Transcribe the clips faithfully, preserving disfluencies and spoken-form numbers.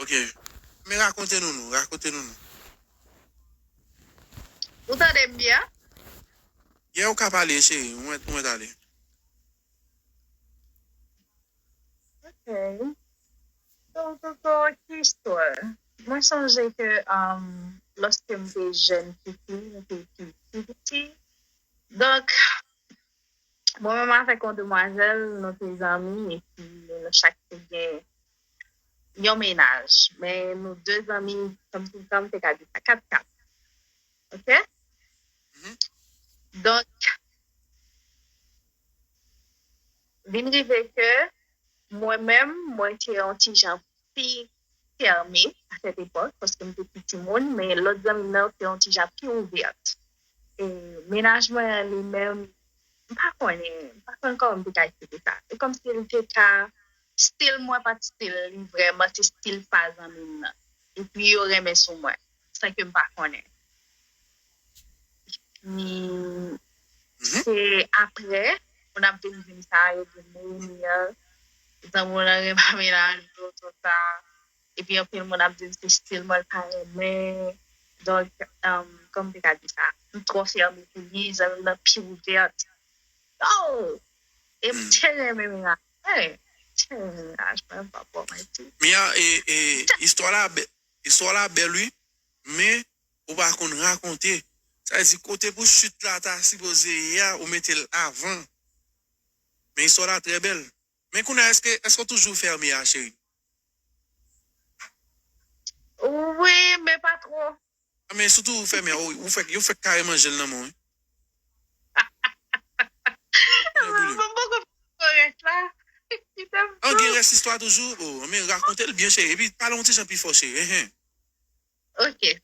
Ok. Men rakonte nou, nou, rakonte nou, nou. Ou tande m byen? Yè ou ka pale, cheri, ou mèt, ou mèt ale. Ok. Donk, Toto, ki istwa? Mwen sonje ke um, lòske m te jèn pitit, m te pi piti. Donk, mwen menm avèk yon demwazèl, nou te zanmi, epi nou chak te gen yon menaj. Men nou de zanmi, kòmsi m te ka di sa, kat kat. Ok? Donk, vin rive ke mwen menm, mwen te yon ti jan pi fèmen a sèt epòk, paske m te pi timoun, men lòt zanmi m nan yo te yon ti jan pi ouvèt. E menaj mwen an li menm, m pa konnen, m pa konn kòman m te ka eksplike sa. E kòmsi li te ka, stil mwen pa t stil li vrèman, se stil pa zanmi m nan. Epi yo renmen sou mwen, san ke m pa konnen. Epi, se apre, moun ap vin di m sa, yo di m, Meyini an, zanmi w nan renmen menaj ou, tout sa. Epi anpil moun ap di m se stil mwen l pa renmen. Donk, um, kòman m te ka di sa? M twò fèmen pou li, zanmi m nan pi ouvèt. Oh! E m te renmen menaj mwen. M te renmen menaj mwen, m pa ba w manti. Mia, e, e, istwa la bè, istwa la bèl, wi. Men, ou pa konn rakonte. Sa vle di, kote pou chit la ta sipoze ye a, ou mete l avan. Men istwa la trè bèl. Men kounye a, èske, èske w toujou fèmen a, cheri? Wi, men pa twò. Men sitou ou fèmen, ou, ou fèk, yo fèk kare manje l nan men w, wi. Mwen poko fè rès la. Kite m An gen rès istwa toujou? Oh, men rakonte l byen, cheri. Epi pale yon ti jan pi fò, cheri. Enhen. Ok.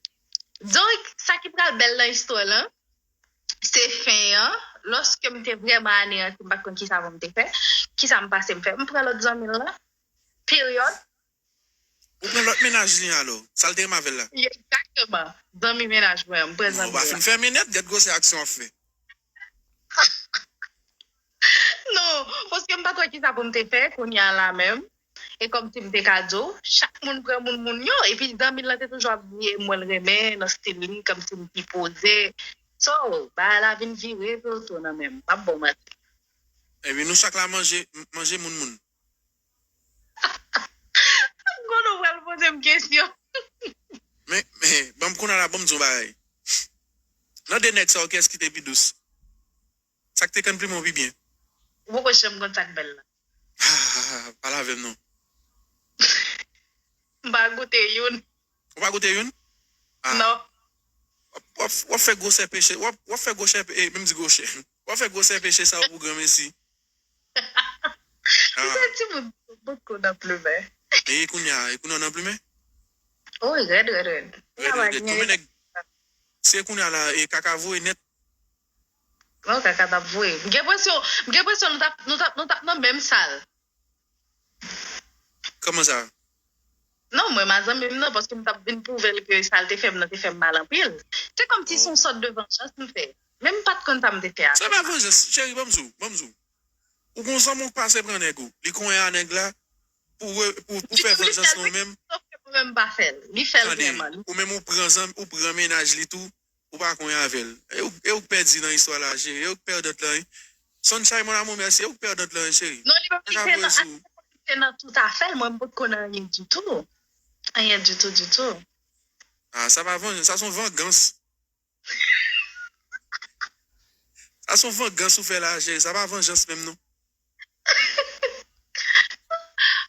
Donk, sa ki pral bèl nan istwa lan, se fen an, lòske m te vrèman aneyanti, m pa t konn kisa pou m te fè, kisa m pase m fè. M pran lòt zanmi l lan, peryòd. Ou pran lòt menaj li alò? Sa l te renmen avè l la? Egzakteman. Zanmi menaj mwen an, m pran zanmi l la. Ou pa fin fèmen nèt, gad gwosè aksyon w ap fè. Non, paske m pa t wè kisa pou m te fè, kounye a la menm. E kòmsi m te ka di w, chak moun pran moun moun yo, epi zanmi l lan te toujou ap di e mwen l renmen, nan stil li, kòmsi m pi poze. So, bagay la vin vire tou tou nan men m, m p ap ba w manti. Epi nou chak la manje, manje moun moun. M konnen w pral poze m kesyon. Men, men, ban m kounye a la, ban m di w yon bagay. Nan de nèg sa yo, kiyès ki te pi dous? Sa k te konn plimen w pi byen? Ou poko janm konn sa k bèl la. Pa lave m non. M pa goute youn. Ou pa goute youn? Non. W ap, w ap fè gwosè peche, w ap, w ap fè gwosè, e, menm di gwosè. W ap fè gwosè peche sa pou granmesi. Ou se timoun, bout kou nan plimen. E kounye a, e kounye a w nan plimen? O, rèd, rèd, rèd. Rèd, rèd, rèd. Konbyen nèg? Se kounye a la, e kaka voye nèt. Non, kaka t ap voye. M gen enpresyon, m gen enpresyon nou t ap, nou t ap, nou t ap nan menm sal. Kòman sa? Non, mwen ma zanmi m nan, paske m t ap vin pwouve l ke sa l te fè m nan te fè m mal anpil. Se kòmsi se yon sòt de vanjans m fè. Men m pa t konn sa m te fè a. Sa pa vanjans, cheri, ban m di w, ban m di w. Ou gon zanmi w k pase pran nèg ou. Li konyen a nèg la pou, pou, pou fè vanjans nan ou menm. Sof ke mwen menm m pa fè l. Li fè l vrèman. Ou menm ou pran zanmi, ou pran menaj li tou. Ou pa konyen avè l. E ou, e ou k pèdi nan istwa la, cheri. E ou k pèdant lan, wi. Sunshine, mon amour, merci. E ou k pèdant lan, wi, cheri. Non, li menm li te nan, li te nan tout afè l. Mwen, m potko nan anyen ditou. Anyen ditou, ditou. Ah, sa pa vanjans, sa se yon vangans. Sa se yon vangans ou fè la, cheri. Sa pa vanjans menm, non.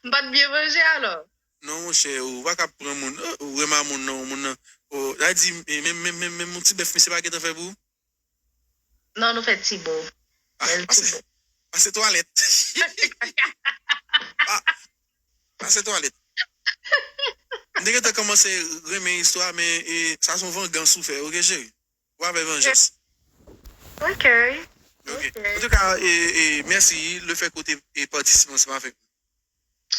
M pa t byen vanje, alò? Non, monchè, ou pa ka pran moun, ou renmen moun nan, moun nan. Sa di, menm, menm, menm, menm yon ti bèf misye pa gentan fè pou ou? Non, nou fè ti bo. Bèl ti bo. Pase twalèt. Pase twalèt. M te gentan kòmanse renmen istwa, men sa se yon vangans ou fè, oke, cheri? W ap fè vanjans. Ok. Ok. Antouka, e, e, mèsi lefètke w te patisipe ansanm avèk nou.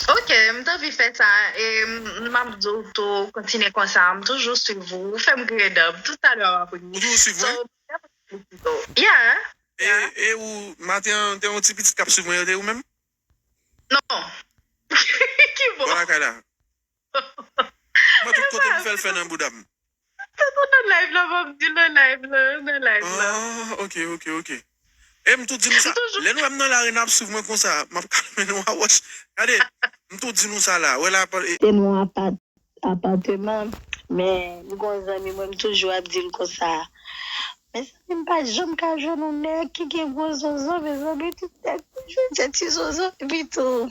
Ok, m t anvi fè sa. E m ap di w tou, kontinye konsa. M toujou swiv ou. Ou fè m kriye dòb. Tout talè w ap ri. Ou toujou swiv mwen? Yeah. E, e ou, maten an, te yon ti pitit k ap swiv mwen, yo te ou menm? Non. Ki bò? Bò lakay la. kote m fè l fè nan bouda m. Tonton nan live la, m ap di nan live la, nan live la. Ah, ok, ok, ok. E m tou di nou sa. Lè nou wè m nan lari, n ap swiv mwen konsa. M ap kalme nou a wòch. Gade, m tou di nou sa la. Wè la, e te nou apat, apatman. Men, m gon zanmi mwen, m toujou ap di l konsa. Mezanmi, m pa janm ka jwenn yon nèg ki gen gwo zozo, mezanmi, tout nèg toujou fè ti zozo, epi tou.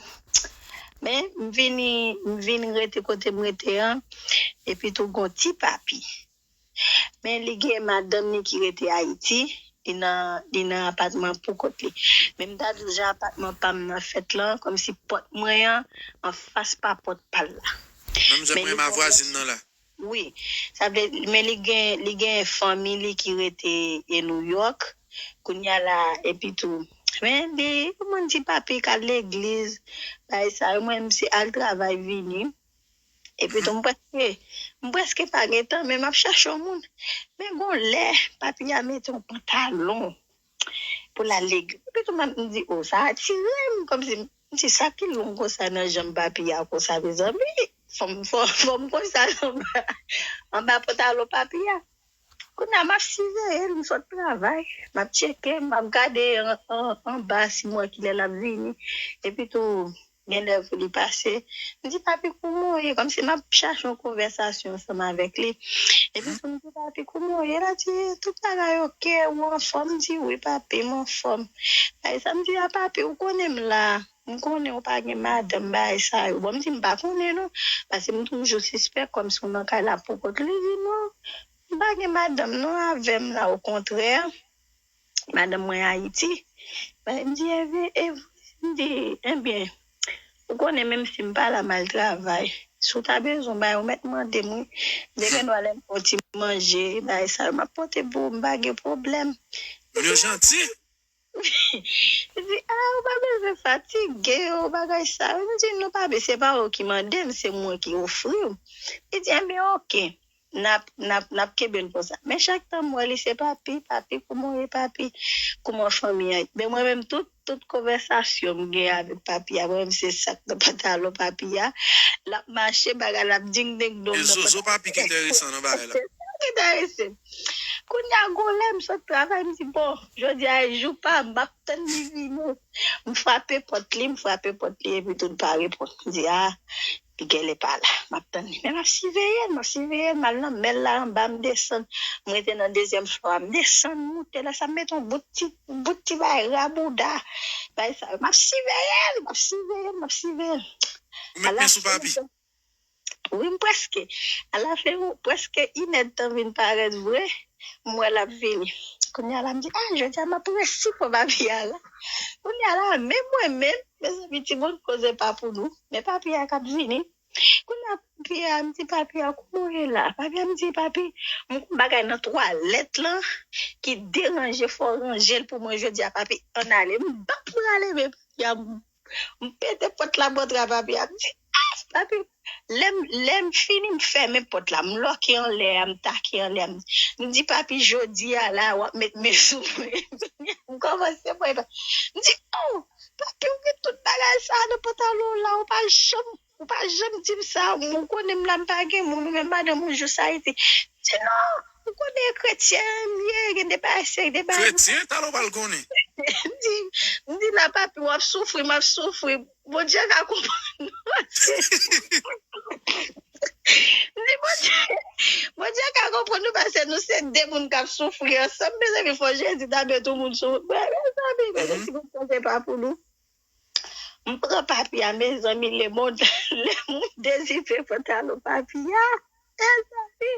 Men, m vini, m vin rete kote m rete an, epi tou gon ti papi. Men li gen madanm ni ki rete Ayiti, li nan, li nan apatman pou kont li. Men m ta di w jan apatman pa m nan fèt lan, kòmsi pòt mwen an, anfas pa pòt pa l la. Menm jan mwen ma vwazin nan la. Wi. Sa vle, men li gen, li gen fanmi li ki rete e New York. Kounye a la, epi tou. Men li, kòman di papi k al legliz, bay sa yo, mwen, m se al travay vini. Epi tou, m prèske, m prèske pa gen tan, men m ap chèche yon moun. Men gon lè, papi a mete yon pantalon pou l al legliz. Epi tou, m ap, m di, o, sa atire m, kòmsi, m di, sa ki long konsa nan janm papi a konsa, mezanmi? Fò m, fò, fò m konsa anba, anba pantalon papi a. Kounye a, m ap siveye l, m sot travay, m ap tcheke, m ap gade an, an, anba si m wè kilè l ap vini. Epi tou, gen lè pou li pase. M di, "Papi, kòman w ye?" Kòmsi m ap chache yon konvèsasyon ansanm avèk li. Epi tou, m di, "Papi, kòman w ye?" L ap di, "Tout bagay oke, ou anfòm?" M di, "Wi, papi, m anfòm." Bagay sa, m di, "A, papi, ou konnen m la. M konnen ou pa gen madanm, bagay sa yo." Bon, m di, "M pa konnen, non." Paske m toujou sispèk, kòmsi w nan kay la pou kont li. Li di, "Non, m pa gen madanm, non, avè m la, okontrè." Madanm mwen Ayiti. Bay, m di, "Enben, e vre?" M di, "Enben, ou konnen menm si m pa la, m al travay. Si w ta bezwen yon bagay, ou mèt mande m, wi. M te gen dwa lè m fè yon ti manje, bagay sa yo, m ap pote pou ou, m pa gen pwoblèm." Moun yo janti. Li di, "A, ou pa bezwen fatige w, bagay sa yo." M di, "Non, papi, se pa ou ki mande m, se mwen ki ofri w." Li di, "Enben, oke." N ap, n ap, n ap kenbe l konsa. Men chak tan m wè li, se, "Papi, papi, kòman w ye, papi? Kòman fanmi an?" Men mwen menm, tout, tout konvèsasyon m gen avèk papi a, mwen menm, se sak nan pantalon papi a. L ap mache, bagay l ap ding ding dong. E nan zozo pantalon papi ki enteresan nan bagay la. Se sa ki enterese m. Kounye a, gon lè m sot travay, m di, "Bon, jodi a e jou pa m, m ap tann li vini." M frape pòt li, m frape pòt li, epi tou l pa reponn. M di, "A, li genlè pa la, m ap tann li." Men m ap siveye l, m ap siveye l, m al nan mèl la anba, m desann. M rete nan dezyèm flò a, m desann, moute la, sa m mete yon bout ti, bout ti bay rabouda. Bay sa, m ap siveye l, m ap siveye l, m ap siveye l. Ou met men sou papi? Wi, m prèske. Alafen, prèske inèdtan vin parèt vre, m wè l ap vini. Kounye a la, m di, "A, jodi a m ap resi pran papi a la." Kounye a la, men mwen menm, mezanmi, timoun, koze pa pou nou. Men papi a k ap vini. Kounye a, papi a, m di, "Papi a, kòman w ye la?" Papi a, m di, "Papi, m gon bagay nan twalèt lan ki deranje, fò w ranje l pou mwen jodi a, papi, ann ale." M bat pou l ale, men papi a, m M pete pòt la, m rantre a papi a. M di, "A, papi." Lè m, lè m fini, m fèmen pòt la. M lòke anlè a, m take anlè a. M, m di, "Papi, jodi a la, w ap met men sou mwen." M kòmanse mwen. M di, "O, papi, ou gen tout bagay sa a nan pantalon w la, ou pa janm, ou pa janm di m sa, ou konnen m la, m pa gen moun, ou menm madanm ou jis Ayiti." M di, "Non, ou konnen kretyen m ye, gen de bagay serye, de bagay." Kretyen, talè w pral konnen. M di, m di la, "Papi, w ap soufri, m ap soufri." Bondye ka konprann nou. M di, "Bondye, Bondye ka konprann nou, paske nou se de moun k ap soufri ansanm." Mezanmi, fò Jezi ta met yon moun sou wout mwen, mezanmi, men se ti moun sa se pa pou nou. M pran papi a, mezanmi, lemonn, lemonn dezipe pantalon papi a. Mezanmi,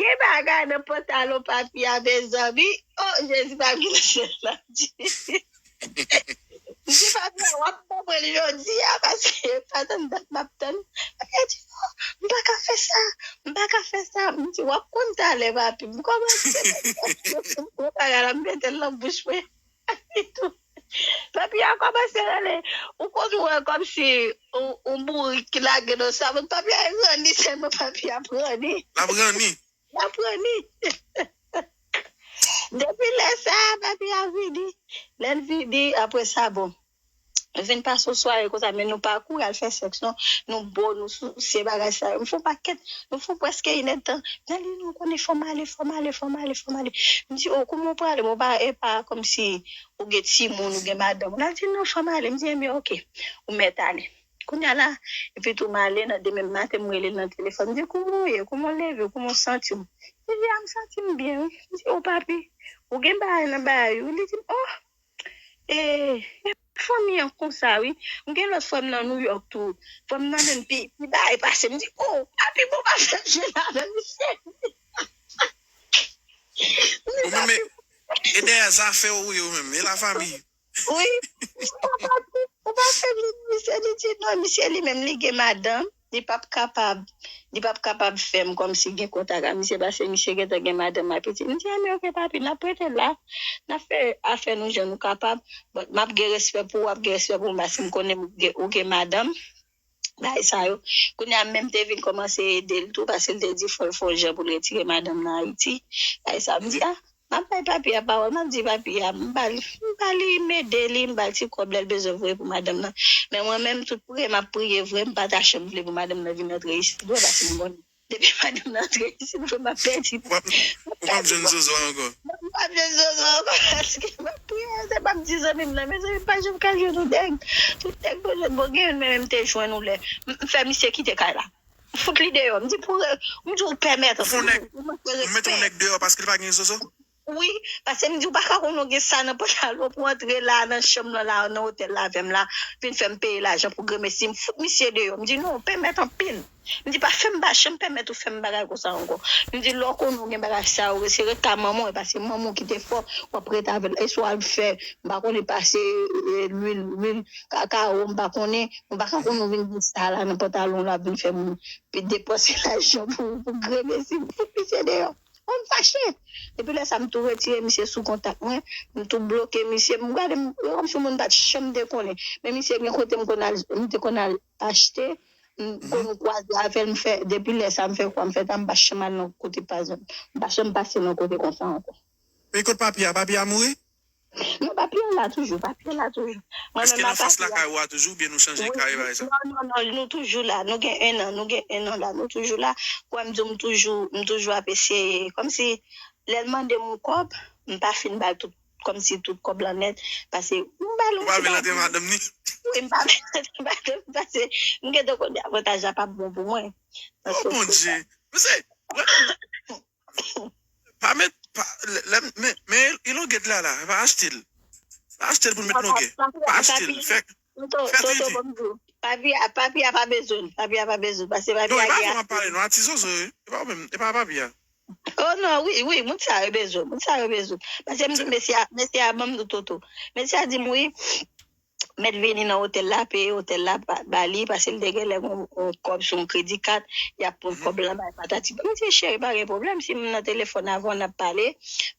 gen bagay nan pantalon papi a, mezanmi. O, Jezi, pa gen sèl la di. M di, "Papi a, w ap ban mwen l jodi a, paske pa tann dat m ap tann." Papi a di, "Non, m pa ka fè sa, m pa ka fè sa." M di, "W ap konn talè, papi." M kòmanse, m pran bagay la, m mete l nan bouch mwen. Papi a kòmanse rele. Ou konn wè kòmsi yon, yon bourik ki lage nan savon. Papi a ranni, sèlman papi a ap ranni. L ap ranni. L ap ranni. Depi lè sa a, papi a vini. Lè l vini, apre sa, bon. Nou vin pase yon sware konsa, men nou pa kouri al fè sèks, non. Nou bo, nou souse, bagay sa yo. M fè yon pakèt, nou fè prèske inèdtan. Nan li, nou konnen fò m ale, fò m ale, fò m ale, fò m ale. M di, o, kouman w prale? Bon, pa, e pa kòmsi ou gen timoun, ou gen madanm. L ap di, non, fò m ale. M di, enben, oke, ou mèt ale. Kounye a la, epi tou m ale, nan demen maten, m rele l nan telefòn. M di, kouman w ye? Kouman w leve? Kouman w santi w? Li di, a, m santi m byen, wi. M di, o, papi, ou gen bagay nan bagay, wi. Li di m, o, e, e fanmi an konsa, wi. M gen lòt frè m nan Nouyòk tou. Frè m nan menm pi, pi bagay pase. M di, o, papi, bon, pa fè m jwe la avè misye. Ou menm, e, e dèyè zafè ou ye, ou menm. E lafanmi. Wi. Ou pa, ou pa fè m jwe misye, li di non, misye li menm, li gen madanm, li p ap kapab, li p ap kapab fè m kòmsi gen kontak ak misye, paske misye gentan gen madanm ak pitit. M di, a, men oke, papi, n ap rete la, n ap fè afè nou jan nou kapab. Bon, m ap gen respè pou ou, w ap gen respè pou mwen, paske m konnen ou gen, ou gen madanm. Bagay sa yo. Kounye a, m menm te vin kòmanse ede l tou, paske l te di fò l fè yon jan pou l retire madanm nan Ayiti. Bagay sa, m di, a, m ap bay papi a pawòl, m ap di papi a, m ba l, m ba li, m ede li, m ba l ti kòb lè l bezwen vre pou madanm nan. Men mwen menm, tout priye m ap priye vre, m pa ta janm vle pou madanm nan vin antre isit vre, paske m konnen depi madanm nan antre isit vre, m ap pèdi. Ou p ap, ou p ap jwenn Zozo ankò. M p ap jwenn Zozo ankò, paske m ap priye, se pa m di zanmi m nan, mezanmi, m pa janm ka jwenn yon nèg. Tout nèg mwen jwenn, bon, gen youn menm m te jwenn yon lè. M, m fè misye kite kay la. M fout li deyò. M di pou, m di ou pèmèt. Ou fè yon nèg, ou mete yon nèg deyò paske li pa gen Zozo? Wi, paske m di ou pa ka konn ou gen sa nan pantalon pou antre la, nan chanm lan la, nan otèl la avè m la, vin fè m peye lajan pou grenmesi. M fout misye deyò. M di non, pèmèt anpil. M di, pa fè m, pa janm pèmèt ou fè m bagay konsa ankò. M di, lè w konnen w gen bagay sa yo, se ret ka manman w, e pa se manman w ki te fè w, w ap ret avè l. E si w al fè, m pa konnen, pase, e, lwil, lwil, kakawo, m pa konnen, m pa ka konnen w vin di sa la nan pantalon w la, vin fè m depanse lajan pou, pou grenmesi, m fout misye deyò. Bon, m fache. Depi lè sa, m tou retire misye sou kontak mwen, m tou bloke misye, m gade, m, e kòmsi moun pa t janm te konnen. Men misye gen kote m konn al, m te konn al achte, m konn kwaze avè l, m fè, depi lè sa, m fè kwa, m fè ta, m pa janm al nan kote pa, m pa janm pase nan kote konsa ankò. Men kot papi a? Papi a mouri? Non, papi a la toujou, papi a la toujou. Mwen menm m ap ap lakay ou a toujou, oubyen nou chanje kay, bagay sa? Non, non, non, nou toujou la, nou gen en an, nou gen en an la, nou toujou la. Kwè m di w, m toujou, m toujou ap eseye, kòmsi lè l mande m yon kòb, m pa fin ba l tout, kòmsi tout kòb lan nèt, paske m ba l yon ti bagay. Ou pa vle l antre madanm ni? Wi, m pa vle l antre madanm, paske m gentan konnen avantaj la p ap bon pou mwen. Oh, Bondye. Mesye, pa met, pa, lè, lè, men, men elongate la, la, pa achte l. Pa achte l pou l met longè. Pa achte l. Fè, fè trete. Papi a, papi a pa bezwen l. Papi a pa bezwen l. Paske papi a gen ase. Non, e pa vre m ap pale, non, a ti Zozo, wi. E pa ou menm, e pa papi a. Oh non, wi, wi, moun sa yo bezwen, moun sa yo bezwen. Paske m di mesye a, mesye a ban m di w Toto. Mesye a di m wi, mèt vini nan otèl la, peye otèl la ba, ba li, paske l te genlè gon, gon kòb sou yon kredi kat, y ap pran kòb lan bay patati. M di, cheri, pa gen pwoblèm, si m nan telefòn avè w, n ap pale,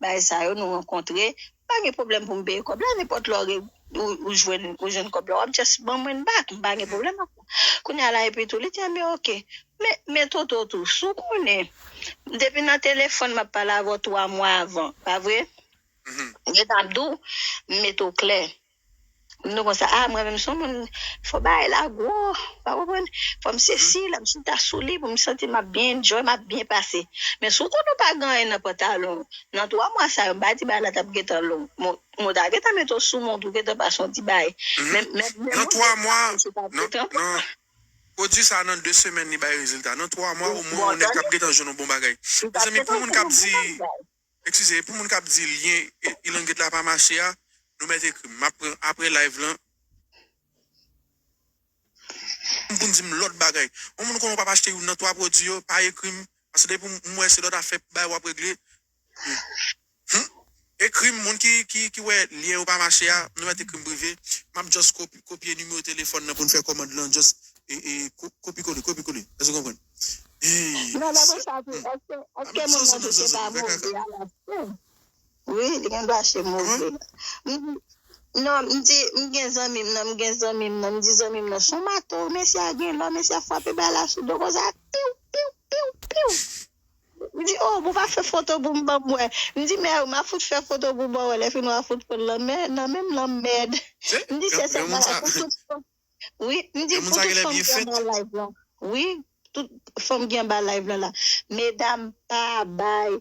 bagay sa yo, nou rankontre, pa gen pwoblèm pou m peye kòb la, nenpòt lè w, ou, ou jwenn, ou jwenn kòb la, w ap just ban mwen l back, m pa gen pwoblèm ak ou. Kounye a la, epi tou, li di, enben, oke. Men, men Toto tou, si w konnen, depi nan telefòn, m ap pale avè w twa mwa avan, pa vre? Gentan ap di w, m mete w klè. M di w konsa, a, mwen menm se yon moun, fò bagay la gwo, pa konprann? Fò m sesi, lè m chita sou li, pou m santi m ap byen enjoy, m ap byen pase. Men si w konnen w pa gen anyen nan pantalon w, nan twa mwa sa yo, m pa di bagay la t ap gentan long. Bon, mwen ta gentan mete w sou mont, ou gentan pase yon ti bagay. Men, men, men nan twa mwa, nan, nan, pwodui sa nan de semèn li bay rezilta. Nan twa mwa, omwen, yon nèg k ap gentan jwenn yon bon bagay. Mezanmi, pou moun k ap di, Eskize, pou moun k ap di lyen e, elongate la pa mache a, nou mèt ekri m. M ap pran apre live lan. Pou n di m lòt bagay. Yon moun konnen w p ap achte youn nan twa pwodui yo, pa ekri m. Paske depi m wè se lòt afè bay w ap regle. Hmm. Ekri m, moun ki, ki, ki wè lyen yo pa mache a, nou mèt ekri m prive. M ap just kopi, kopye nimewo telefòn nan pou n fè kòmand lan, just e, e, ko-, kopi kole, kopi kole. Èske w konprann? Hey. Non, lè konsa tou, èske, èske moun nan tou se pa move a la fen? Wi, li gen dwa se move. M di, non, m di, m gen zanmi m nan, m gen zanmi m nan, m di zanmi m nan, se yon mato, mesye a gen lò, mesye a frape bay la sou do konsa, piw, piw, piw, piw. M di, oh, bon, pa fè foto pou m ban m wè. M di, mè, m a fout fè foto pou ban wè, lè fini w a fout pran l nan men, nan men m lanmèd. M di, se sèl bagay pou tout fanm. Wi, m di, pou tout fanm ki anba live lan. Wi, tout fanm ki anba live lan la. Medam, pa bay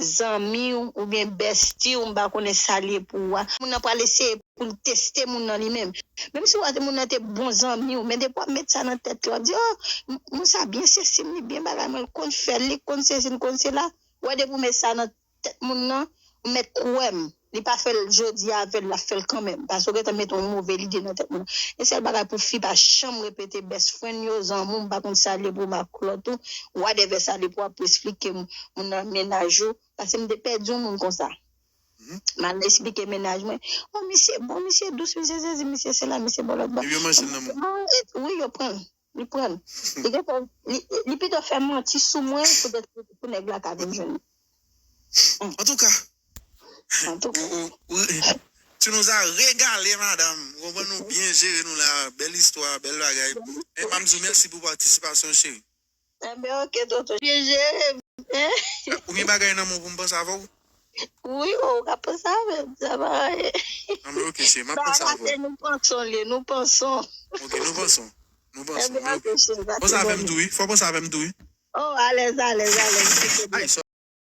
zanmi w oubyen bèsti w, m pa konnen sa l ye pou ou a. Moun nan pral eseye pou l teste moun nan li menm. Menm si w wè moun nan te bon zanmi w, men depi w ap met sa nan tèt li, w ap di, oh, moun sa byen sesi m, li byen bagay mwen, l konn fè l, li konn sesi, li konn sela. W wè depi w met sa nan tèt moun nan, ou mèt kwè m. Li pa fè l jodi a avè l, l ap fè l kanmenm. Paske w gentan mete yon move lide nan tèt moun nan. E sèl bagay pou fi pa janm repete best friend yo, zanmi w, m pa konn sa l ye pou maklòt ou, whatever sa l ye pou w ap esplike moun nan mennaj ou. Paske m te pèdi yon moun konsa. M al esplike mennaj mwen. Oh, misye bon, misye dous, misye sesi, misye sela, misye bon lòt bò. Epi yo manje l nan mwen. Wi, yo pran l. Li pran l. Li gentan, li, li pito fè manti sou mwen poutèt pou nèg la ka vin jwenn mwen. Antouka, Antouka. Ou, ou, ou, tu nous as régalé, madame. Ou konprann, nou byen jere nou la. Bèl istwa, bèl bagay. E m ap di w mèsi pou patisipasyon, cheri. Enben, oke, tonton. Byen jere. Ou gen bagay nan men w pou m panse avè w? Wi, o, ou ka panse avè m, sa pa anyen. Anben, oke, cheri, m ap panse avè w. Nou panse li, nou panse. Oke, nou panse. Nou panse. Enben, oke, cheri. Panse avè m tou, wi. Fò w panse avè m tou, wi. Oh, alèz, alèz, alèz.